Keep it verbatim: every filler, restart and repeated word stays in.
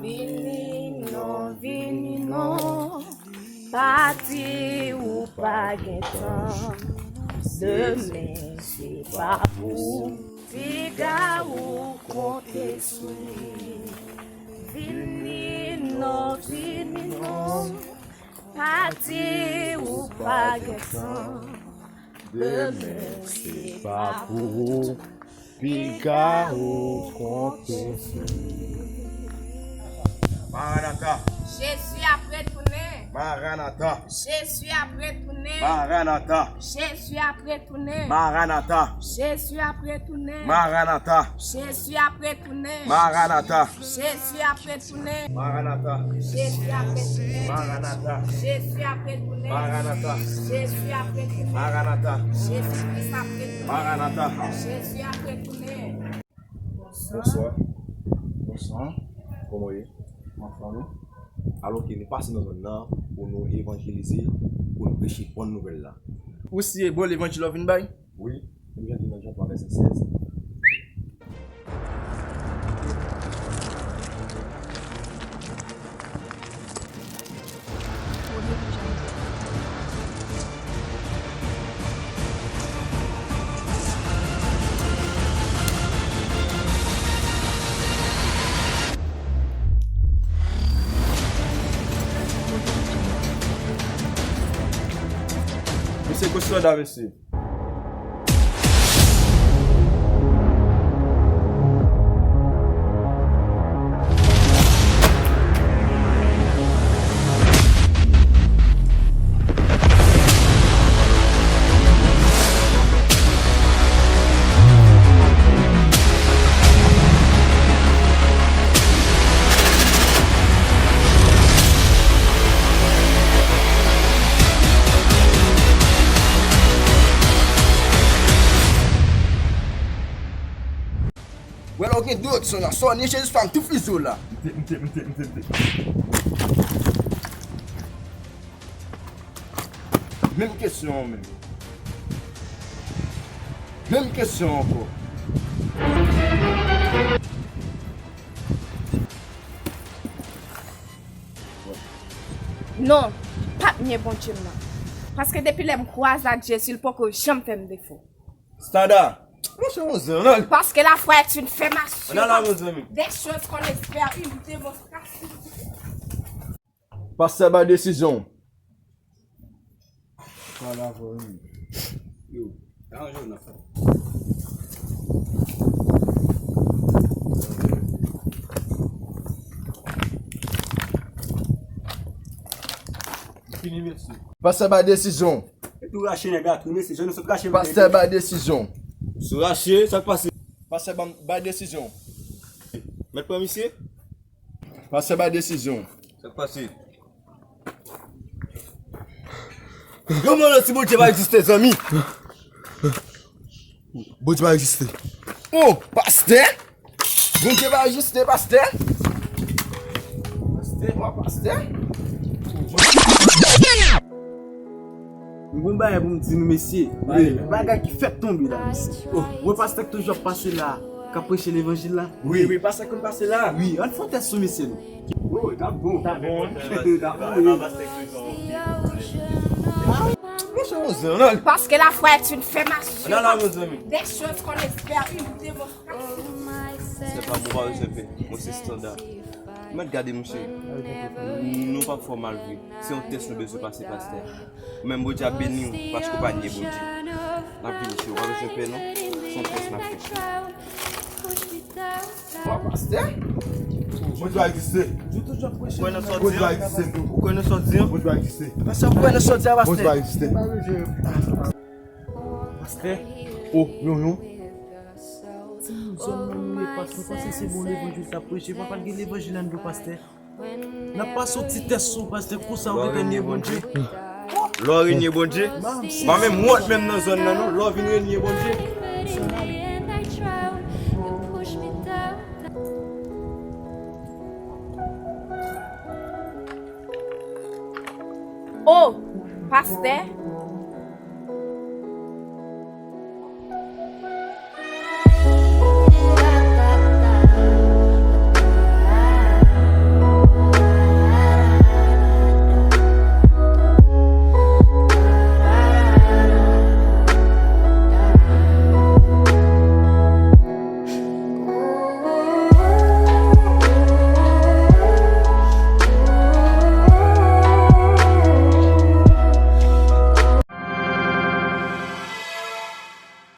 Vini non, vini non, pati ou pa gen tan. Demen se pa pou ou, piga ou konte sou li. Vini non, vini non, pati ou pa gen tan. Demen se pa pou ou, piga ou konte sou li. Maranata. Jezi ap retounen. Maranata. Jezi ap retounen. Maranata. Jezi ap retounen. Maranata. Jezi ap retounen. Maranata. Jezi ap retounen. Maranata. Jezi ap retounen. Maranata. Jezi ap retounen. Maranata. Jezi ap retounen. Maranata. Jezi ap retounen. Maranata. Jezi Kris ap retounen. Maranata. Jezi ap retounen. Bonswa. Bonswa. Kòman w ye? M anfòm wi. Alò ke nou pase nan zòn nan pou nou evanjelize, pou nou preche bòn nouvèl la. Ou si e bon levanjil w ap vin bay? Wi, nou jwenn li nan Jan twa vèsè sèz. Mesye, kote sòlda, mesye? Wè la w gen dout, Sonya, Sonya, Jezi pa m tou fizo la. Mete, mete, mete, mete, mete. Menm kesyon an menm. Menm kesyon ankò. Non, m p ap nye Bondye m nan. Paske depi lè m kwaze ak Jezi, l poko janm fè m defo. Standa, monchè, on zen, non? Parce que la foi est une ferme assurance. Ann al la, mon zanmi. Des choses qu'on espère une démonstration. Pastè bay desizyon. Pale avè w, wi. Yo, aranje w nan fè. Fini, mesye. Pastè bay desizyon. E tou rache nèg la tou, mesye, jan nou sot rache. Pastè bay desizyon. Sou rache, sa k pase? Pastè ban, bay desizyon. Mèt pran misye? Pastè bay desizyon. Sa k pase? Yo mande si Bondye pa egziste, zanmi. Bondye pa egziste. Oh, pastè? Bondye pa egziste, pastè. Pastè, wa pastè. M gon bagay pou m di nou, mesye. Bagay ki fèk tonbe la, mesye. Oh, wè pastè k toujou ap pase la, k ap preche levanjil la? Wi, wi, pastè k konn pase la. Wi, ann fè yon tès sou mesye nou. Oh, t ap bon. T ap bon. T ap bon, wi. Monchè, on zen, non? Parce que la foi est une ferme assurance. Ann al la, mon zanmi. Des choses qu'on espère une démonstration. Se pa bon, pa bezwen pè. Mwen se Standa. Mèt gade misye. Nou p ap fè w mal vre. Se yon tès nou bezwen pase, pastè. Ou menm Bondye ap beni w, paske w pa nye Bondye. N ap vini, mesye, w pa bezwen pè non. Se yon tès n ap fè, mesye. Wa pastè? Bondye pa egziste. Ou kwè nan sa w di an? Bondye pa egziste. Ou kwè nan sa w di an? Bondye pa egziste. Pastè, ou kwè nan sa w di an, pastè? Bondye pa egziste. Pastè, o, yon, yon. Ti moun zòn nan nou ye, pastè, nou panse se bon levanjil k ap preche. Papa, gen levanjil anndan, pastè. N ap pase yon ti tès sou ou, pastè, konsa ou gentan renye Bondye. Lè w renye Bondye, pa menm wont menm nan zòn nan, non. Lè w vin renye Bondye. O, pastè,